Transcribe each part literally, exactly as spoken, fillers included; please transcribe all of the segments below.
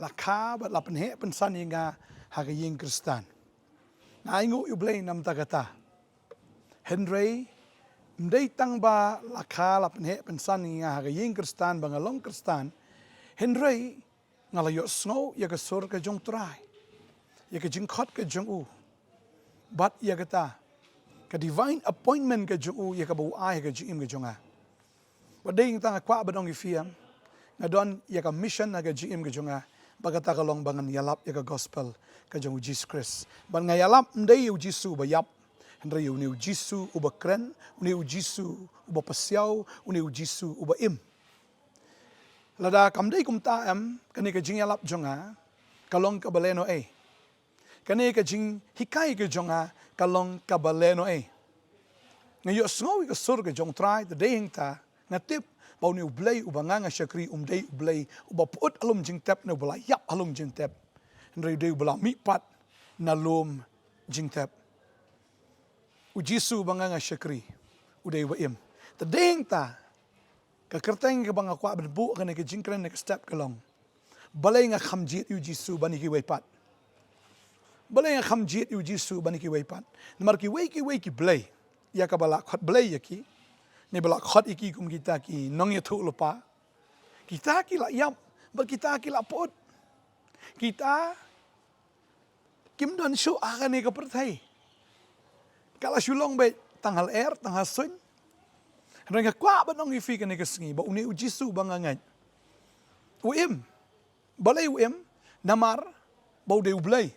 la kha bad la pynheh pynsan ïa nga ha ka ïing Khristan. Nga ainguh ïa U Blei namar kata. Hynrei ym dei tang ba la kha la pynheh pynsan ïa nga ha ka ïing Khristan ba nga long Khristan. Hynrei nga la ïohsngew ïa ka sur ka jong U Trai, ïa ka jingkhot ka jong u, bad ïa kata ka divine appointment ka jong u ïa kaba u ai ha ka jingim ka jong nga. Bad dei hangta nga kwah ban ong ïa phi, nga don ïa ka mission ha ka jingim ka jong nga, bad kata ka long ba ngan ïalap ïa ka gospel ka jong U Jisu Khrist. Bad nga ïalap ym dei ïa U Jisu uba ïap, hynrei ïa une U Jisu uba kren, une U Jisu uba pasiaw, une U Jisu uba im. Lada kam dei kumta em, kane ka jingïalap jong nga ka long kaba lehnohei. Kane ka jinghikai ka jong nga ka long kaba lehnohei. Nga ïohsngew ïa ka sur ka jong U Trai, te dei hangta nga tip ba une U Blei uba nga nga shakri um dei U Blei uba pyut ha lum jingtep ne uba la ïap ha lum jingtep. Hynrei u dei uba la mihpat na lum jingtep. U Jisu uba nga nga shakri u dei uba im. Te dei hangta ka kyrteng kaba nga kwah ban buh kane ka jingkren ne ka step ka long, balei nga kham jied ïa U Jisu ban ïa kiwei pat? Balei nga kham jied ïa U Jisu ban ïa kiwei pat? Namar kiwei kiwei ki blei, ïa kaba la khot blei ïa ki, ne ba la khot ïa ki kum kita ki nongïathuhlypa, kita ki la ïap bad kita ki la pyut. Kita kim don shuh ha kane ka pyrthei. Ka la shu long beit tang ha lyer tang ha suiñ. Hynrei nga kwah ban ong ïa phi kane ka sngi ba une U Jisu uba nga ngeit u im. Balei u im? Namar ba u dei U Blei.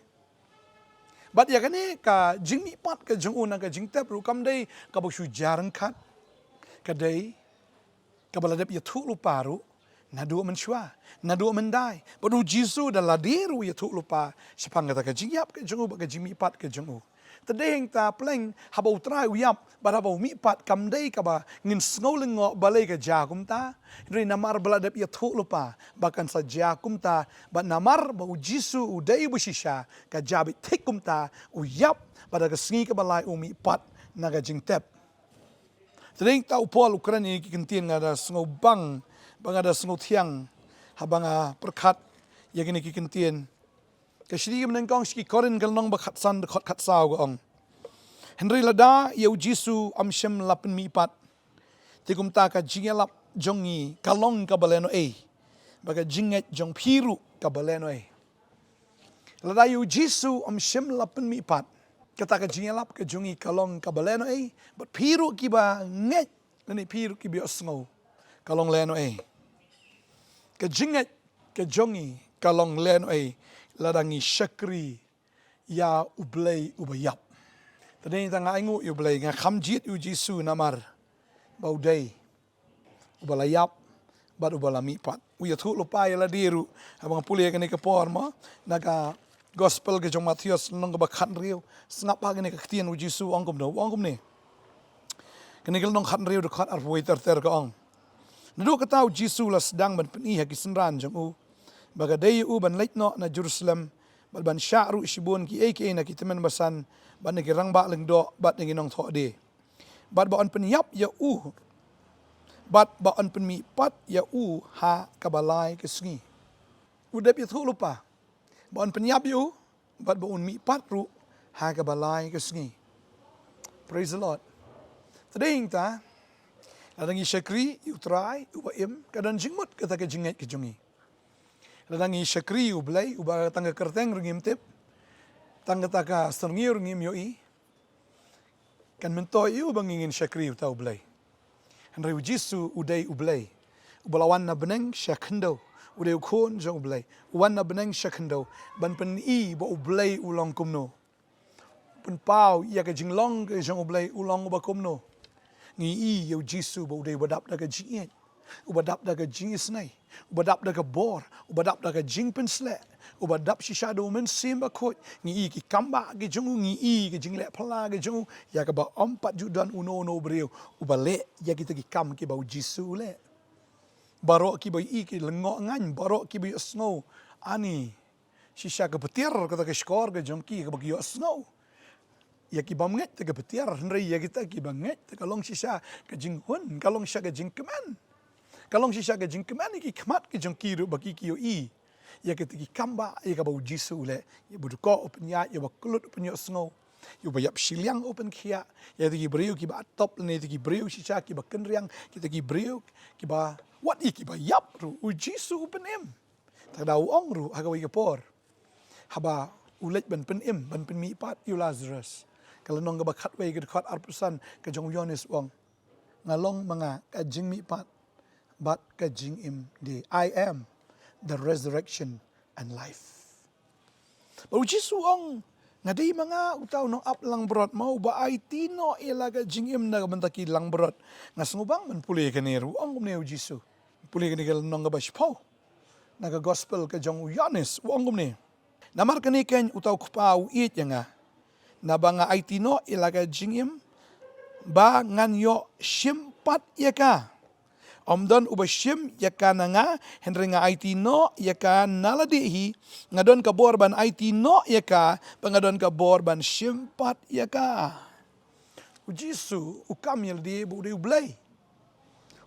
Bad ïa kane ka jingmihpat ka jong u na ka jingtep ruh kam dei kaba shu jia ryngkat. Ka dei kaba la dep ïathuhlypa ruh naduh mynshuwa, naduh myndai. Bad U Jisu da lade ruh u ïathuhlypa shaphang kata ka jingïap ka jong u bad ka jingmihpat ka jong u. Te dei hangta pleng haba U Trai u ïap bad haba u mihpat kam dei kaba ngin sngew lyngngoh balei ka jia kumta. Hynrei namar ba la dep ïathuhlypa ba kan sa jia kumta, bad namar ba U Jisu u dei uba shisha, ka jia beit thik kumta, u ïap bad ha ka sngi kaba lai u mihpat na ka jingtep. Te dei hangta u Paul u kren ïa ki kyntien, nga da sngewbang bad nga da sngewthiang haba nga pyrkhat ïa kine ki kyntien. Ka shithi kaba nyngkong sha ki Korinth ka lynnong ba khatsan dkhot khatsaw ka ong, hynrei lada ïa U Jisu ym shym la pynmihpat, te kumta ka jingïalap jong ngi ka long kaba lehnohei, bad ka jingngeit jong phi ruh kaba lehnohei. Lada ïa U Jisu ym shym la pynmihpat, kata ka jingïalap ka jong ngi ka long kaba lehnohei, bad phi ruh kiba ngeit lane phi ruh kiba ïohsngew ka long lehnohei. Ka jingngeit ka jong ngi ka long lehnohei lada ngi shakri ïa U Blei uba ïap. Te dei hangta nga ainguh ïa U Blei, nga kham jied ïa U Jisu namar ba u dei uba la ïap bad uba la mihpat. U ïathuhlypa ïa lade ruh. Haba nga pule ïa kane ka por mo, na ka Gospel ka jong Mathaios lynnong kaba khathynriew, sngap ha kane ka ktien U Jisu u ong kumno, u ong kumne. Kane ka lynnong khathynriew dkhot arphew wei ter ter ka ong, naduh kata U Jisu u la sdang ban pyni ha ki synran jong u ba ka dei ïa u ban leit noh na Jerusalem bad ban shah ruh shibun kiei kiei na ki tymmen basan bad na ki rangbah lyngdoh bad na ki nongthoh die, bad ba yn pynïap ïa u, bad ba yn pynmihpat ïa u ha kaba lai ka sngi. U dep ïathuhlypa ba yn pynïap ïa u bad ba un mihpat ruh ha kaba lai ka sngi. Praise the Lord. Te dei hangta, lada ngi shakri ïa U Trai uba im, ka don jingmut kata ka jingngeit ka jong ngi. Lada ngi shakri ïa U Blei uba tang ka kyrteng ruh ngim tip, tang kata ka syrngiew ruh ngim ïohi, kan myntoi ïa u ba ngi ngin shakri ïa uta U Blei. Hynrei U Jisu u dei U Blei uba la wan na bneng sha khyndew. U dei U Khun jong U Blei, u wan na bneng sha khyndew ban pyni ba U Blei u long kumno. Pynpaw ïa ka jinglong ka jong U Blei u long uba kumno. Ngi i ïa U Jisu ba u dei uba dap da ka jingïeit, uba dap da ka jingisynei, uba dap da ka bor, uba dap da ka jingpynsleh, uba dap shisha da U Mynsiem Bakhuid. Ngi i ki kam ba ki jong u, ngi i ki jingleh phylla ki jong u, ïa kaba ym pat ju don uno uno u briew uba leh ïa kita ki kam kiba U Jisu u leh. Baroh kiba i ki lyngngoh ngaiñ, baroh kiba ïohsngew ani shisha ka btiar kata ka shkor ka jong ki kaba ki ïohsngew. Ïa ki bym ngeit te ka btiar, hynrei ïa kita kiba ngeit te ka long shisha ka jinghun, ka long shisha ka jingkmen. Ka long shisha ka jingkmen ïa ki khmat ka jong ki ruh ba ki ki ïohi ïa kita ki kam ba, ïa kaba u Jisu u leh, ïa ba dkoh u pynïaid, ïa ba klut u pynïohsngew, ïa ba ïap shiliang u pynkhiah, ïa kita ki briew kiba atop lane kita ki briew shisha kiba kynriang, kita ki briew kiba, wat ïa kiba ïap ruh u Jisu u pynim. Te da u ong ruh ha kawei ka por, haba u leit ban pynim, ban pynmihpat ïa u Lazarus. Ka lynnong kaba khatwei, ka dkhot arphew san, ka jong u Ïoannis u ong, nga long ma nga ka jingmihpat bad ka jingim de. I am the resurrection and life. Bad u Jisu u ong, nga dei ma nga uta u nongap langbrot, ma uba aiti noh ïa la ka jingim na ka bynta ki langbrot. Nga sngewbang ban pule kane ruh, u ong kumne u Jisu. Pule kane ka lynnong kaba shiphew na ka gospel ka jong u Ïoannis, u ong kumne, namar kane keiñ uta u Kpa u ïeit ïa nga, naba nga aiti noh ïa la ka jingim ba ngan ïoh shim pat ïa ka. Ym don uba shim ïa ka na nga, hynrei nga aiti noh ïa ka na lade hi. Nga don ka bor ban aiti noh ïa ka, ba nga don ka bor ban shim pat ïa ka. U Jisu u kam ïa lade ba u dei u Blei.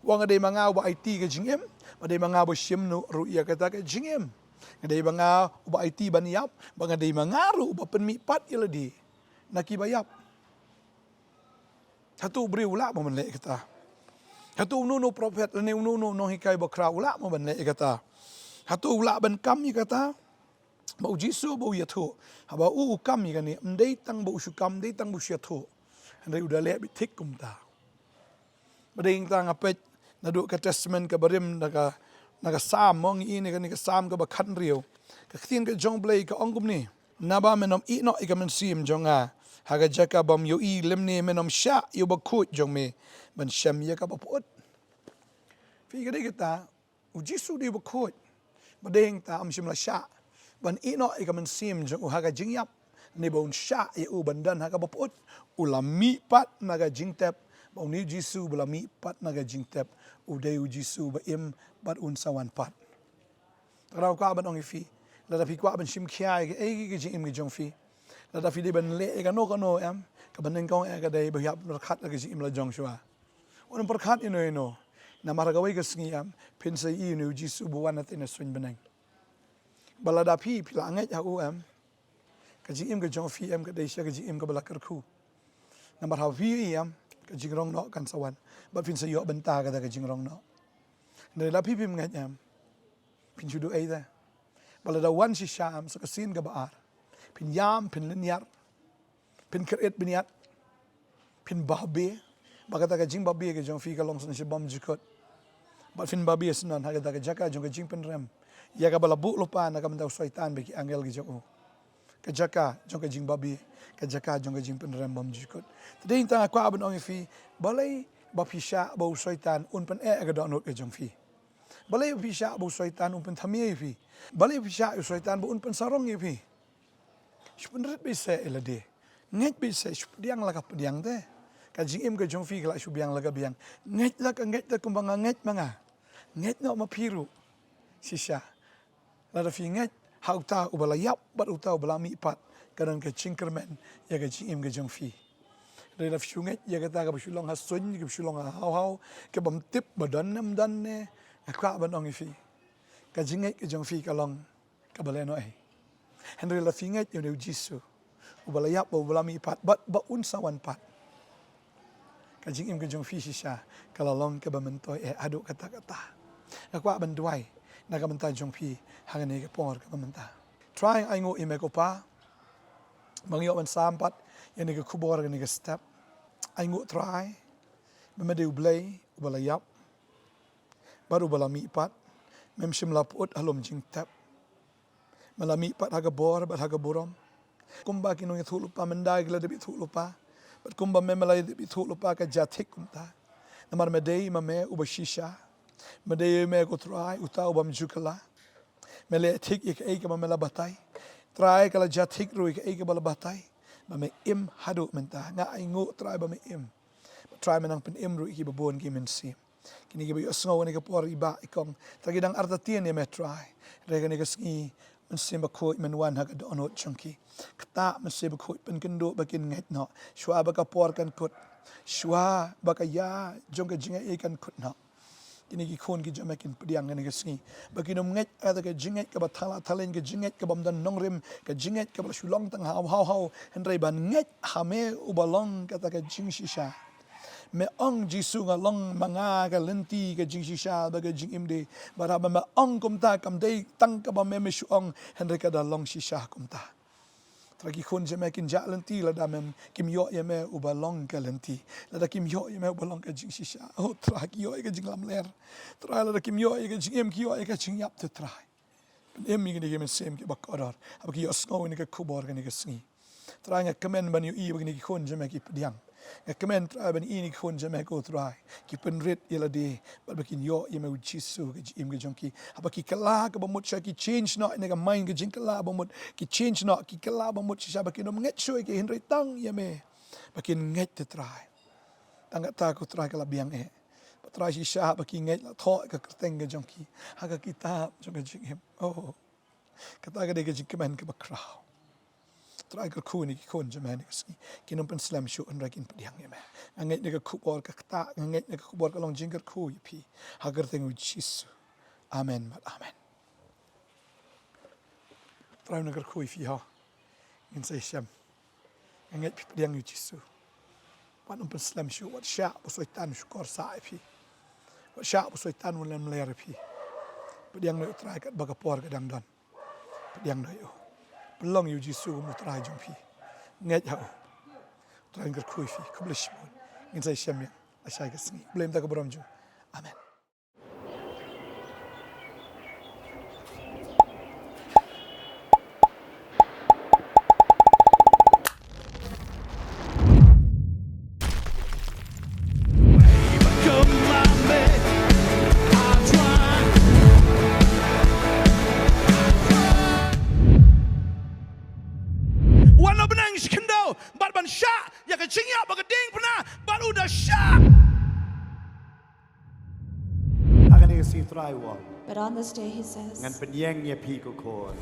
Wa nga dei ma nga uba aiti ka jingim, ba dei ma nga ba shim noh ruh ïa kata ka jingim. Nga dei ma nga uba aiti ban ïap, ba nga dei ma nga ruh uba pynmihpat ïa lade na kiba ïap. Hato u briew u lah mo ban leh kata? Hato uno uno prophet lane uno uno nonghikai bakhraw u lah mo ban leh kata? Hato u lah ban kam ïa kata? Ba u Jisu ba u ïathuh, haba u u kam ïa kane, ym dei tang ba u shu kam, ym dei tang ba u shu ïathuh, hynrei u da leh beit thik kumta. Ba dei tang, nga peit naduh ka Testament kaba rim, na ka, na ka Salm, mo ngi i ne kane ka Salm kaba khathynriew. Ka ktien ka jong u Blei ka ong kumne, naba men ym ïeh noh ïa ka mynsiem jong nga ha ka jaka bym ïohi, lymne men ym shah ïa u bakhuid jong me ban shem ïa kaba pyut. Phi, ka dei kata, u Jisu u dei u bakhuid. Ba dei tang, ym shym la shah ban ïeh noh ïa ka mynsiem jong u ha ka jingïap, ne ba un shah ïa u ban don ha kaba pyut. U la mihpat na ka jingtep. Ba une u Jisu ba la mihpat na ka jingtep, u dei u Jisu ba im bad un sa wan pat. Te nga kwah ban ong ïa phi, lada phi kwah ban shim khia ïa kaei kaei ka jingim ka jong phi, lada phi dei ban leh ïa kano kano, em, kaba nyngkong eh ka dei ba phi hap pyrkhat ïa ka jingim la jong shuwa. Wat pyrkhat ïano ïano. Namar ha kawei ka sngi, em, phin sa ïohi une u Jisu ba wan na tei na suiñ bneng. Ba lada phi, phi la ngeit ha u, em, ka jingim ka jong phi, em, ka dei shisha ka jingim kaba la kyrkhu. Namar haba phi ïohi, em, ka jingrong noh kan sa wan, bad phin sa ïoh bynta kata ka jingrong noh. Hynrei lada phi phim ngeit, em, phin shu duh ei te? Ba lada wan shisha, em, sa ka sien kaba ar, phin ïam, phin lynñiar, phin kyrïat bniat, phin babe. Ba kata ka jingbabe ka jong phi ka long shisha bymjukut. Bad phin babe shisha ha kata ka jaka jong ka jingpynrem, ïa kaba la buh lypa na ka bynta u Soitan bad ki angel ki jong u. Ka jaka jong ka jingbabe, ka jaka jong ka jingpynrem bymjukut. Te dei tang nga kwah ban ong ïa phi, balei ba phi shah ba u Soitan un pyneh ïa ka dohnud ka jong phi? Balei ba phi shah ba u Soitan un pynthymmai ïa phi? Balei ba phi shah ïa u Soitan ba un pynsarong ïa phi? Shu pynrit beit seh ïa lade. Ngeit beit seh, shu pdiang la ka pdiang te. Ka jingim ka jong phi ka la shu biang la ka biang. Ngeit la ka ngeit te kumba nga ngeit ma nga. Ngeit noh ma phi ruh shisha. Lada phi ngeit ha uta uba la ïap bad uta uba la mihpat, ka don ka jingkyrmen ïa ka jingim ka jong phi. Hynrei lada phi shu ngeit ïa kata kaba shu long ha suiñ, kaba shu long ha haw haw, kaba ym tip ba don ne ym don ne, nga kwah ban ong ïa phi, ka jingngeit ka jong phi ka long kaba lehnohei. Hynrei lada phi ngeit ïa une u Jisu uba la ïap bad uba la mihpat bad ba un sa wan pat, ka jingim ka jong phi shisha ka la long kaba myntoi eh haduh katta katta. Nga kwah ban duwai na ka bynta jong phi ha kane ka por kaba mynta. Trai, ainguh ïa me ko Pa, ba nga ïoh ban sam pat ïa kane ka khubor, kane ka step. Ainguh Trai ba me dei U Blei uba la ïap bad uba la mihpat. Mem shym la pyut ha lum jingtep. Me la mihpat ha ka bor bad ha ka burom. Kumba ki nongïathuhlypa mynta ki la dep ïathuhlypa, bad kumba me, me la dep ïathuhlypa, ka jia thik kumta. Namar me dei ma me uba shisha. Me dei me ko Trai uta u bym ju kylla. Me leh thik ïa kaei kaba me la batai. Trai, ka la jia thik ruh ïa kaei kaba la batai. Ba me im haduh mynta. Nga ainguh Trai ba me im. Trai, me nang pynim ruh ïa kiba bun ki mynsiem. Kine kiba ïohsngew ha kane ka por, i Bah i Kong, tang ki dang artatien ïa me Trai. Hynrei ha kane ka sngi Mynsiem Bakhuid men wan ha ka dohnud jong ki. Kata Mynsiem Bakhuid pynkynduh ba kin ngeit noh shuwa ba ka por kan kut, shuwa ba ka ïa jong ka jingaiei kan kut noh. Kine ki khun ki jong me kin pdiang kane ka sngi ba kin ym ngeit ha kata ka jingngeit kaba thala thaleng, ka jingngeit kaba ym don nongrim, ka jingngeit kaba la shu long tang ha u haw haw, hynrei ban ngeit ha me uba long kata ka jingshisha. Me ong, Jisu, nga long ma nga ka lynti, ka jingshisha bad ka jingim de. Bad haba me ong kumta, kam dei tang kaba me me shu ong, hynrei ka da long shisha kumta. Trai, ki khun jong me kin jah lynti lada mem, kim ïoh ïa me uba long ka lynti, lada kim ïoh ïa me uba long ka jingshisha. Oh Trai, ki ïoh ïa ka jinglamler. Trai, lada kim ïoh ïa ka jingim, ki ïoh ïa ka jingïap, te Trai, pynim ïa kine ki mynsiem kiba kordor haba ki ïohsngew ïa kane ka khubor kane ka sngi. Trai, nga kmen ban ïohi ba kine ki khun jong me ki pdiang. Nga kmen, Trai, ban ïohi ïa kine ki khun jong me, ko Trai, ki pynrit ïa lade bad ba kin ïoh ïa me, U Jisu, ka jingim ka jong ki. Haba ki kylla kaba mut shisha, ki change noh ïa ka mind, ka jingkylla ba mut, ki change noh, ki kylla ba mut shisha ba kin ym ngeit shuh ïa ki, hynrei tang ïa me ba kin ngeit, te Trai. Tang kata, ko Trai, ka la biang eh. Bad Trai, shisha ba ki ngeit, la thoh ka kyrteng ka jong ki ha ka kitab jong ka jingim. Oh, kata ka dei ka jingkmen kaba khraw. Trai, kyrkhu ïa kine ki khun jong me ha kane ka sngi. Kin ym pynslem shuh, hynrei kin pdiang ïa me. Nga ngeit ïa kane ka khubor ka ktah, nga ngeit ïa kane ka khubor ka long jingkyrkhu ïa phi, ha ka kyrteng U Jisu. Amen bad amen. Trai un kyrkhu ïa phi, ho. Ngin sa ïashem. Nga ngeit phi pdiang ïa U Jisu. Wat ym pynslem shuh, wat shah ba u Soitan u shu korsah ïa phi. Wat shah ba u Soitan un lamler ïa phi. Pdiang noh ïa U Trai katba ka por ka dang don. Pdiang noh ïa u. Pynlong ïa U Jisu kum U Trai jong phi. Ngeit ha u. U Trai un kyrkhu ïa phi. Khublei shibun. Ngin sa ïashem ïa lashai ka sngi. Khublei mynta ka burom jong u. Amen. Wan noh bneng shi khyndew bad ban shah ïa ka jingïap ba ka diengphna, bad u da shah. Ha kane ka sngi Trai u ong, But on this day, he says, ngan pynïeng ïa phi ko khun.